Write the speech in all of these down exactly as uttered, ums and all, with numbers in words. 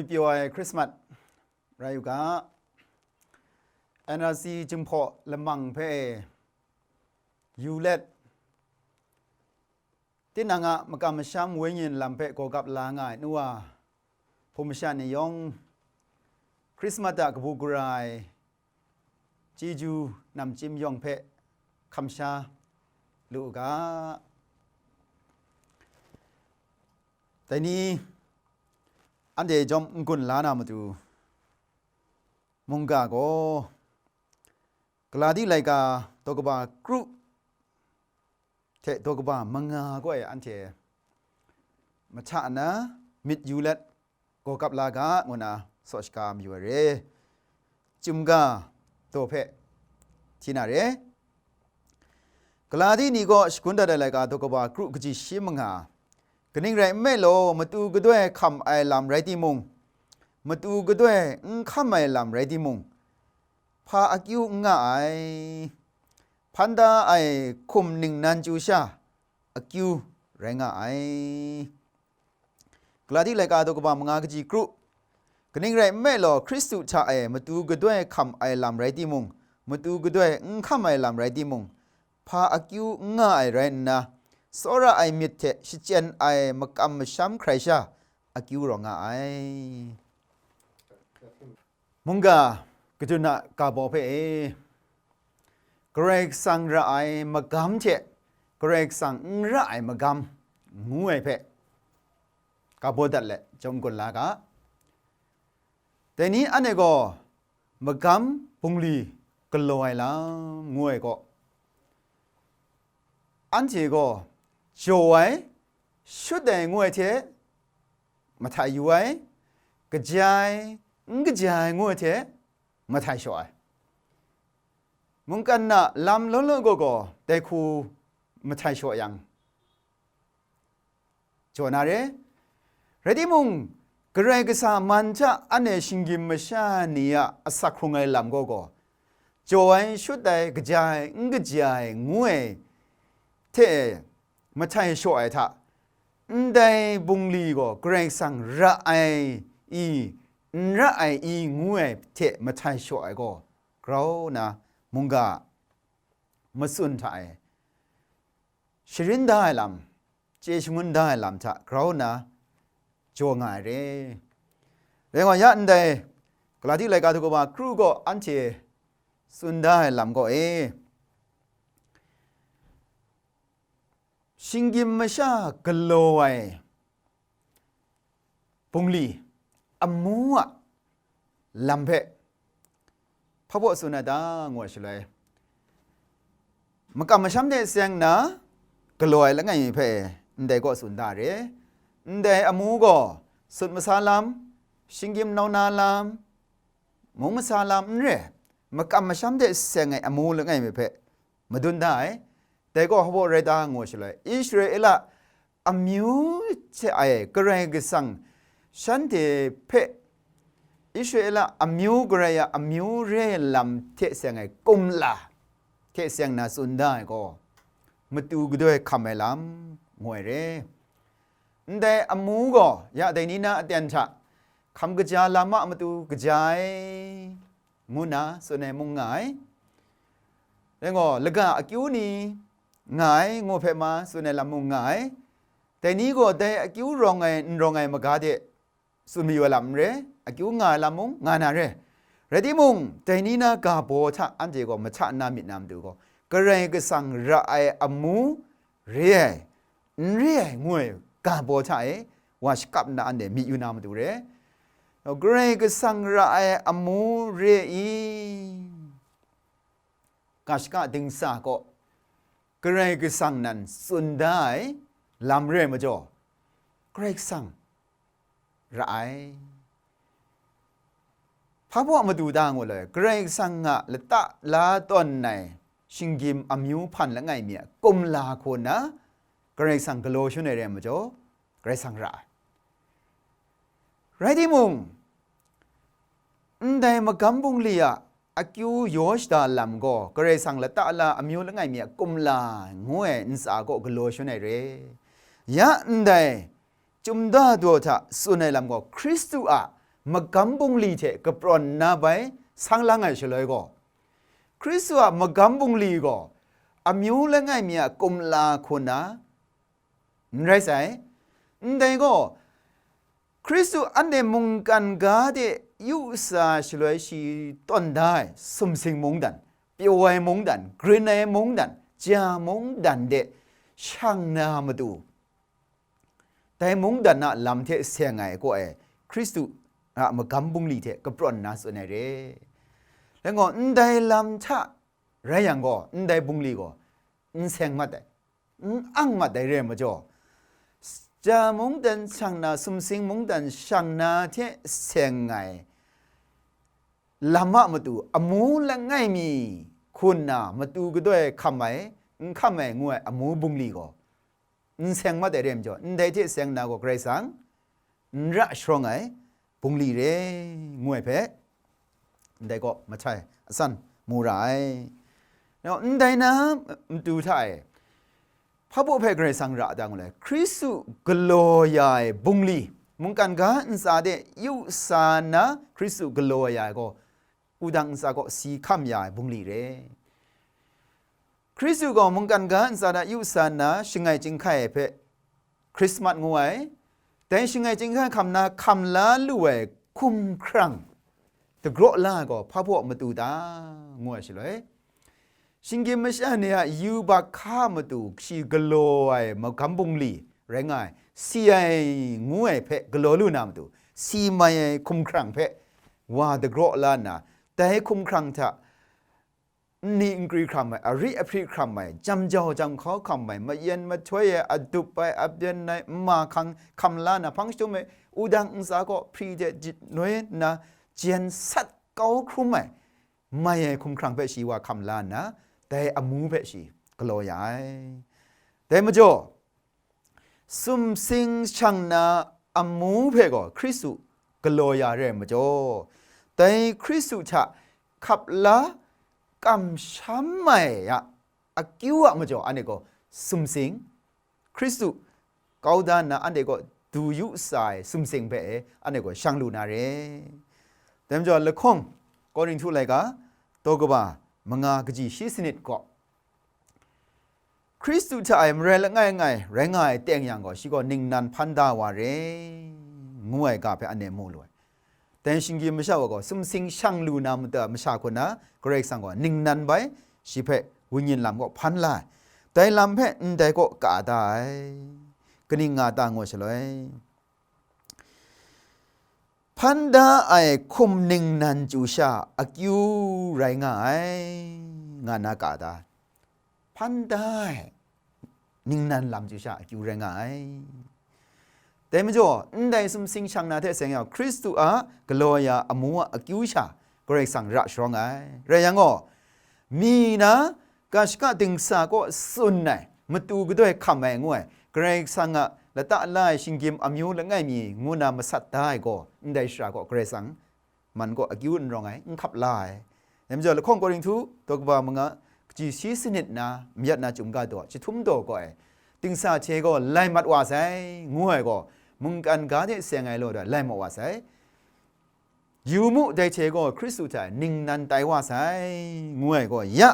Pyaw ai Christmas rai u ga, N R C Jinghpaw lamang hpe yu let, tinang a makam masham wenyin lam hpe gawgap la nga ai nu wa, hpung masha ni yawng, Christmas a kabu gara ai chyeju namchyim yawng hpe hkam sha lu u ga. Dai ni, anhte jawm n-gun la na matu, mungga gaw, Galati laika daw kaba kru hte daw kaba manga gaw e anhte mahta na myit yu let, gawgap la ga, ngu na saw shaga mayu ai re. Chyum ga daw hpe hti na re. Galati ni gaw shagun dat ai laika daw kaba kru kaji shi manga, kaning rai nme law, matu gadoi hkam ai lam rai timung, matu gadoi n hkam ai lam rai timung, hpa akyu n nga ai, hpan da ai hkum ningnan chyu sha akyu rai nga ai. Galati laika daw kaba manga kaji kru, kaning rai nme law, Hkristu hta e matu gadoi hkam ai lam rai timung, matu gadoi n hkam ai lam rai timung, hpa akyu n nga ai rai nna, tsawra ai myit hte shachyen ai makam masham hkrai sha akyu rawng nga ai. Mungga kadun a ga baw hpe e, Karai Kasang ra ai magam hte Karai Kasang n ra ai magam ngu ai hpe ga baw dat let, jawm gun la ga. Dai ni anhte gaw magam bungli galaw ai lam ngu ai gaw, anhte gaw jaw ai, shut ai ngu ai hte mahtai yu ai, kaja ai, n kaja ai ngu ai hte mahtai shaw ai. Mungkan na lam law law gaw gaw dai hku mahtai shaw yang, jaw na re. Rai timung, Karai Kasang man hta anhte shinggyim masha ni a asak hkrung ai lam gaw gaw, jaw ai, shut ai, kaja ai, n kaja ai ngu ai hte mahtai shaw ai hta, ndai bungli gaw Karai Kasang ra ai i, n ra ai i ngu ai hte mahtai shaw ai gaw, grau na mungga matsun hta e sharin da ai lam, chye shangun da ai lam hta grau nna jaw nga ai re. Rai nga ya ndai, Galati laika daw kaba kru gaw anhte tsun da ai lam gaw e, shinggyim masha galaw ai bungli amu a lam hpe hpa baw tsun ai ta, ngu ai shaloi, makam masham de seng na galaw ai langai mi hpe ndai gaw tsun da re. Ndai amu gaw sut masa lam, shinggyim nau na lam, mung masa lam n re, makam masham de seng ai amu langai mi hpe madun da ai. Dai gaw hpa baw rai ta, ngu shaloi, Israela amyu hte ai Karai Kasang shanhte hpe, Israela amyu garai a amyu re ai lam hte seng ai kumla hte seng na tsun da ai gaw, matu gadoi hkam ai lam ngu ai re. Ndai amu gaw ya dai ni na aten hta hkam kaja lam a matu kaja ai, ngu nna tsun ai mung nga ai. Rai gaw, laga akyu ni nga ai, ngu hpe ma tsun ai lam mung nga ai. Dai ni gaw dai akyu rawng ai, n rawng ai maga de tsun mayu ai lam n re, akyu nga ai lam mung nga na re. Rai timung, dai ni na ga baw hta anhte gaw mahta nna myit na matu gaw, Karai Kasang ra ai amu re ai, n re ai, ngu ai ga baw hta e wa shakap nna anhte myit yu na matu re. Karai Kasang ra ai amu re i? Ga shaka dingsa gaw Karai Kasang nan tsun da ai lam re ai majaw, Karai Kasang ra ai. Hpa baw madu da ngu law, Karai Kasang a lata la tawn ai shinggyim amyu hpan langai mi a kumla hku nna Karai Kasang galaw shangun ai re ai majaw, Karai Kasang ra ai. Rai timung, ndai magam bungli a akyu yaw shada lam gaw, Karai Kasang lata la amyu langai mi a kumla ngu ai ntsa gaw galaw shangun ai re. Ya ndai Chyum da daw hta tsun ai lam gaw, Hkristu a magam bungli hte kaprawn nna bai sang lang ai shaloi gaw, Hkristu a magam bungli gaw amyu langai mi a kumla hku nna n rai sai. Ndai gaw, Hkristu anhte mungkan ga de yu sa shaloi shi tawn da ai sumsing mungdan, pyaw ai mungdan, grin ai mungdan, ja mungdan de shang na matu, dai mungdan a lam hte seng ai kaw ai Hkristu a magam bungli hte kaprawn nna tsun ai re. Rai gaw, ndai lam hta rai yang gaw, ndai bungli gaw n seng mat ai, n ang mat ai re ai majaw, ja mungdan shang na, sumsing mungdan shang na hte seng ai lam a matu, amu langai mi hku nna matu gadoi hkam ai, n hkam ai ngu ai amu bungli gaw, n seng mat ai re ai majaw, ndai hte seng na gaw Karai Kasang n ra sharawng ai bungli re, ngu ai hpe, ndai kaw mahtai asan mu ra ai. Nau, ndai na matu hta e, hpa baw hpe Karai Kasang ra da ngu lai, Hkristu galaw ya ai bungli, mungkan ga ntsa de yu sa nna Hkristu galaw ya ai gaw, wudang ntsa kaw si hkam ya ai bungli re. Hkristu gaw mungkan ga ntsa de yu sa nna shangai chyinghkai ai hpe Hkrismat ngu ai, dai shangai chyinghkai hkam na hkam la lu ai hkumhkrang dagraw la ai gaw hpa baw matu ta, ngu ai shaloi, shinggyim masha ni a yubak hka matu shi galaw ai magam bungli rai nga ai, si ai ngu ai hpe galaw lu na matu, si mai ai hkumhkrang hpe wa dagraw la nna, dai hkumhkrang hta nni nkri hkram ai, ari ahpri hkram ai, jam jau jam hkau hkam ai, mayen mahtoi ai, adup ai, abyen ai, nma hkang hkam la na hpang shadum ai, wudang ntsa kaw hpri de jitnoi nna jen sat kau hkrum ai, mai ai hkumhkrang hpe shi wa hkam la nna, dai amu hpe shi galaw ya ai. Dai majaw, sumsing shang na amu hpe gaw Hkristu galaw ya re ai majaw, dai Hkristu hta hkap la kamsham ai a akyu a majaw, anhte gaw sumsing, Hkristu kau da nna anhte kaw du yu sa ai sumsing hpe anhte gaw shang lu na re. Dai majaw, lahkawng Korinhtu laika daw kaba manga kaji shi sanit gaw, Hkristu hta e marai langai ngai rai nga ai teng yang gaw, shi gaw ningnan hpan da wa re, ngu ai ga hpe anhte mu lu ai. Dai shinggyim masha wa gaw sumsing shang lu na mata masha hku na Karai Kasang gaw ningnan bai shi hpe wenyin lam kaw hpan la ai. Dai lam hpe ndai kaw ka da ai. Kaning nga ta ngu shaloi, hpan da ai hkum ningnan chyu sha akyu rai nga ai, nga na ka da. Hpan da ai ningnan lam chyu sha akyu rai nga ai. Dai majaw, ndai sumsing shang na hte seng yau, Hkristu a galaw ya amu a akyu sha Karai Kasang ra sharawng ai. Rai yang gaw, mi na ga shaka dingsa kaw tsun ai, matu gadoi hkam ai ngu ai, Karai Kasang a lata la ai shinggyim amyu langai mi ngu na masat da ai gaw, ndai shara gaw Karai Kasang man kaw akyu n rawng ai, n hkap la ai. Dai majaw, lahkawng Korinhtu daw kaba manga, kaji shi sanit na, mayat na chyum ga daw, jahtum daw gaw ai, dingsa hte gaw lai mat wa sai, ngu ai gaw, mungkan ga de seng ai law da lai mat wa sai. Yu mu, dai hte gaw Hkristu hta ningnan tai wa sai, ngu ai gaw, ya,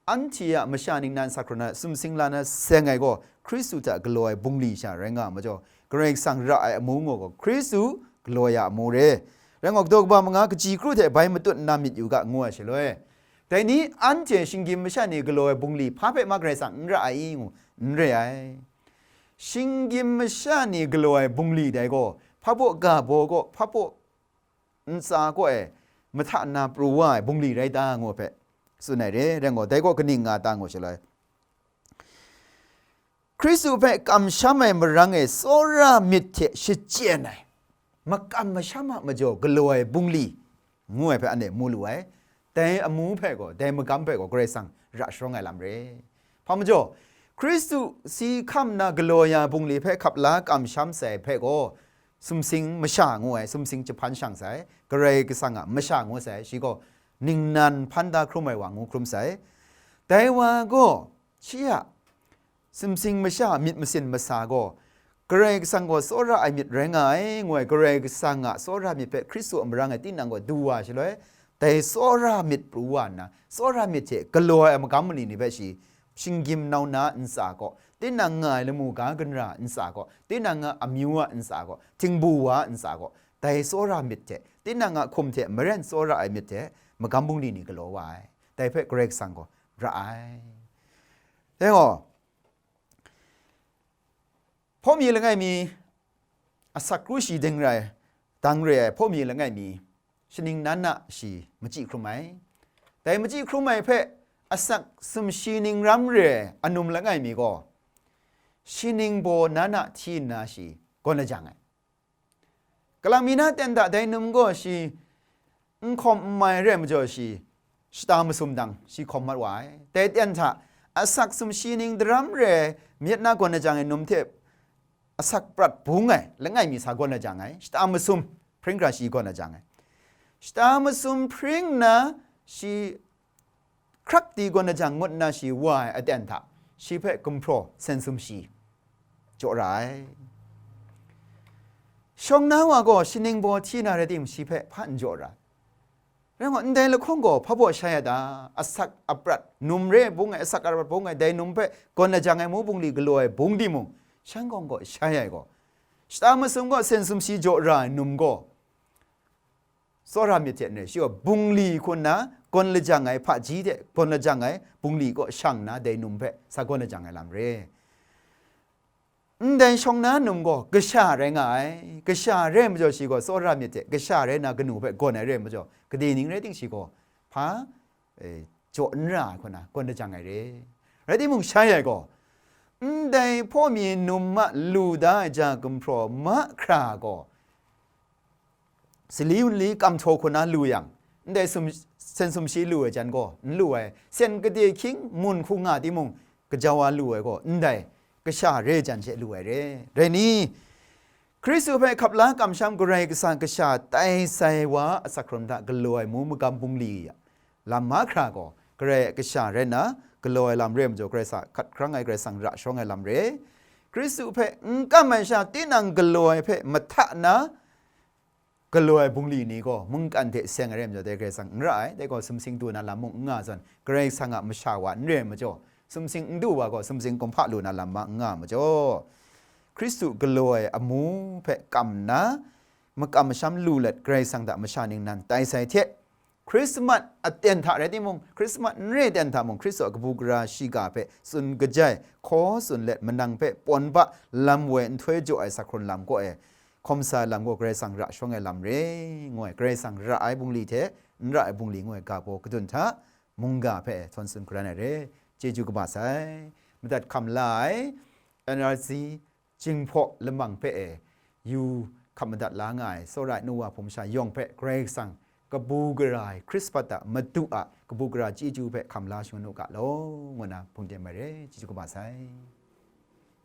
anhte a masha ningnan sa hkrum na sumsing la na seng ai gaw, Hkristu hta galaw ai bungli sha rai nga ai majaw, Karai Kasang ra ai amu gaw Hkristu galaw ya amu re. Rai nga, daw kaba manga kaji kru hte bai matut nna myit yu ga, ngu ai shaloi, dai ni anhte shinggyim masha ni galaw ai bungli hpa hpe ma Karai Kasang n ra ai i? Ngu, n re ai. Shinggyim masha ni galaw ai bungli dai gaw, hpa baw ga baw gaw, hpa baw ntsa kaw e mahta nna pru wa ai bungli rai ta, ngu hpe tsun ai re. Rai gaw, dai gaw kaning nga ta ngu shaloi, Hkristu hpe kamsham ai marang e tsawra myit hte shachyen ai, makam masham a majaw galaw ai bungli, ngu ai hpe anhte mu lu ai. Dai amu hpe gaw, dai magam hpe gaw Karai Kasang ra sharawng ai lam re. Hpa majaw, Hkristu si hkam na galaw ya bungli hpe hkap la kamsham sai hpe gaw, sumsing masha ngu ai, sumsing jahpan shang sai, Karai Kasang a masha ngu sai, shi gaw ningnan hpan da hkrum ai wa ngu hkrum sai. Dai wa gaw, shi a sumsing masha myit masin masa gaw, Karai Kasang gaw tsawra ai myit rai nga ai, ngu ai, Karai Kasang a tsawra myit hpe Hkristu a marang e tinang gaw du wa shaloi, dai tsawra myit pru wa nna, tsawra myit hte galaw ai magam mali ni hpe shi, shinggyim nau na ntsa gaw, tinang nga ai lamu ga ginra ntsa gaw, tinang a amyu a ntsa gaw, htingbu wa a ntsa gaw, dai tsawra myit hte, tinang a hkum hte maren tsawra ai myit hte, magam bungli ni galaw wa ai. Dai hpe Karai Kasang gaw ra ai. Dai gaw, hpawmi langai mi, asak kru shi ding rai, dang re ai hpawmi langai mi, shaning nan na shi machyi hkrum ai. Dai machyi hkrum ai hpe asak sumshi ning ram re ai anum langai mi gaw, shi ning baw nan na hti nna shi gawn lajang ai. Kalang mi na ten hta dai num gaw shi n hkawm n mai re ai majaw shi shata masum dang shi hkawm mat wa ai. Dai ten hta asak sumshi ning daram re ai myit na gawn lajang ai num hte asak prat bung ai langai mi sa gawn lajang ai. Shata masum hpring hkra shi gawn lajang ai. Shata masum hpring nna shi hkrak di gawn lajang ngut nna shi wa ai aten hta, shi hpe gumhpraw sen sumshi jaw ra ai. Shawng na wa gaw shaning baw hti na rai timung, shi hpe hpa n jaw ra ai. Rai nna, ndai lahkawng gaw hpa baw shai ai ta? Asak aprat, num re ai bung ai, asak aprat bung ai, dai num hpe gawn lajang ai mu bungli galaw ai bung timung, shan gawng gaw shai ai gaw, shata masum gaw sen sumshi jaw ra ai num gaw, tsawra myit hte n rai, shi gaw bungli hku nna gawn lajang ai hpaji hte gawn lajang ai bungli kaw shang nna dai num hpe sa gawn lajang ai lam re. Ndai shawng na num gaw kasha rai nga ai, kasha rai majaw shi gaw tsawra myit hte kasha rai nna kanu hpe gawn ai rai majaw, gade ning rai ting shi gaw hpa, e, jaw n ra ai hku na gawn lajang ai re. Rai timung, shai ai gaw, ndai hpawmi num ma lu da ai ja gumhpraw mahkra gaw, sali nli kam htaw hku na lu yang, ndai sum, sen sumshi lu ai jan gaw n lu ai, sen gade hkying mun hku nga timung, kajau wa lu ai gaw ndai kasha re jan she lu ai re. Rai ni? Hkristu hpe hkap la kamsham Karai Kasang kasha tai sai wa a asak hkrung hta galaw ai mu magam bungli a lam mahkra gaw, Karai a kasha rai nna galaw ai lam re ai majaw, Karai Kasang hkat hkrang ai, Karai Kasang ra shawng ai lam re. Hkristu hpe n kam ai sha tinang galaw ai hpe mahta na galaw ai bungli ni gaw mungkan hte seng ai rai majaw, dai Karai Kasang n ra ai, dai gaw sumsing du na lam mung n nga zawn, Karai Kasang a masha wa n re ai majaw, sumsing n du wa gaw sumsing kumhpa lu na lam ma n nga ai majaw, Hkristu galaw ai amu hpe kam nna, makam masham lu let Karai Kasang hta masha ningnan tai sai hte, Hkrismat aten hta rai timung, Hkrismat n re ten hta mung, Hkristu a kabu gara shiga hpe tsun kajai, hkaw tsun let manang hpe pawn ba lam woi nhtoi jaw ai asak hkrung lam kaw e, hkawm sa ai lam gaw Karai Kasang ra shawng ai lam re, ngu ai, Karai Kasang ra ai bungli hte n ra ai bungli ngu ai ga baw kadun hta, mungga hpe htawn tsun hkaran ai re, chyeju kaba sai. Madat hkam la ai N R C Jinghpaw lamang hpe e, yu hkap madat la nga ai tsawra ai nu wa hpung masha yawng hpe Karai Kasang kabu gara ai Hkristu a madu a kabu gara chyeju hpe hkam la shangun u ga law, ngu na hpung teng mai re, chyeju kaba sai.